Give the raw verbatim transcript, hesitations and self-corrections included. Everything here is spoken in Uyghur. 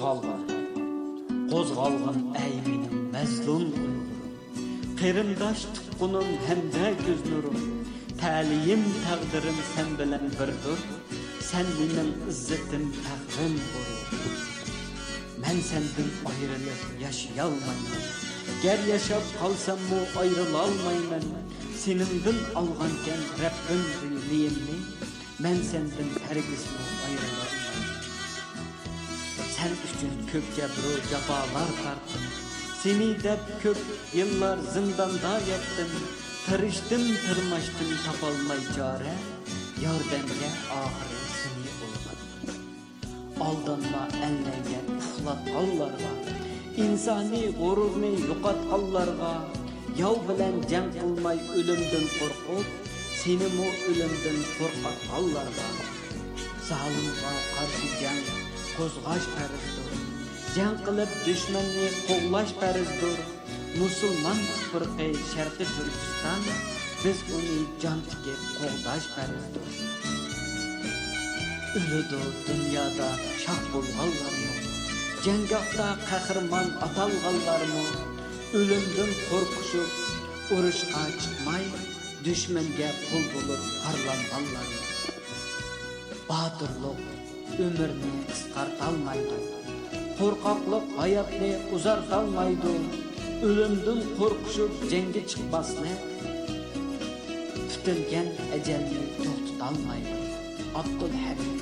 قوزغالغىن، قوزغالغىن ئەي مېنىڭ مەزلۇم ئۇيغۇرۇم. قېرىنداش تۇغقىنىم ھەمدە كۆز نۇرۇم، تەلىيىم تەقدىرىم سەن بىلەن بىردۇر. سەن مېنىڭ ئىززىتىم، پەخرىم، غۇرۇرۇم. مەن سەندىن ئايرىلىپ ياشىيالمايمەن. گەر ياشاپ قالساممۇ ئايرىلالمايمەن. سېنىڭدىن ئالغانكەن رەببىم رېلىيىمنى، مەن سەندىن ھەرگىزمۇ ئايرىلالمايمەن. سەن ئۈچۈن كۆپ جەبرۇ جاپالار تارتتىم. سېنى دەپ كۆپ يىللار زىنداندا ياتتىم. تىرىشتىم، تىرماشتىم، تاپالماي چارە. ياردەمگە ئاخىرى سېنى ئويغاتتىم. ئالدانما ئەللەرگە ئۇخلاتقانلارغا، ئىنسانىي غۇرۇرنى يوقاتقانلارغا، ياۋ بىلەن جەڭ قىلماي ئۆلۈمدىن قورقۇپ، سېنىمۇ ئۆلۈمدىن قورقۇتقانلارغا. زالىمغا قارشى جەڭ قوزغاش پەرزدۇر. جەڭ قىلىپ دۈشمەننى قوغلاش پەرزدۇر. مۇسۇلمان تۇپرىقى شەرقىي تۈركىستان، بىز ئۇنى جان تىكىپ قوغداش پەرزدۇر. ئۆلىدۇ دۇنيادا شاھ بولغانلارمۇ، جەڭگاھتا قەھرىمان ئاتالغانلارمۇ، ئۆلۈمدىن قورقۇشۇپ ئۇرۇشقا چىقماي، دۈشمەنگە قۇل بولۇپ ھارلانغانلارمۇ. باتۇرلۇق ئۆمۈرنى قىسقارتالمايدۇ. قورقاقلىق ھاياتنى ئۇزارتالمايدۇ. ئۆلۈمدىن قورقۇشۇپ جەڭگە چىقماسلىق پۈتۈلگەن ئەجەلنى توختىتالمايدۇ. ئابدۇلھەمىد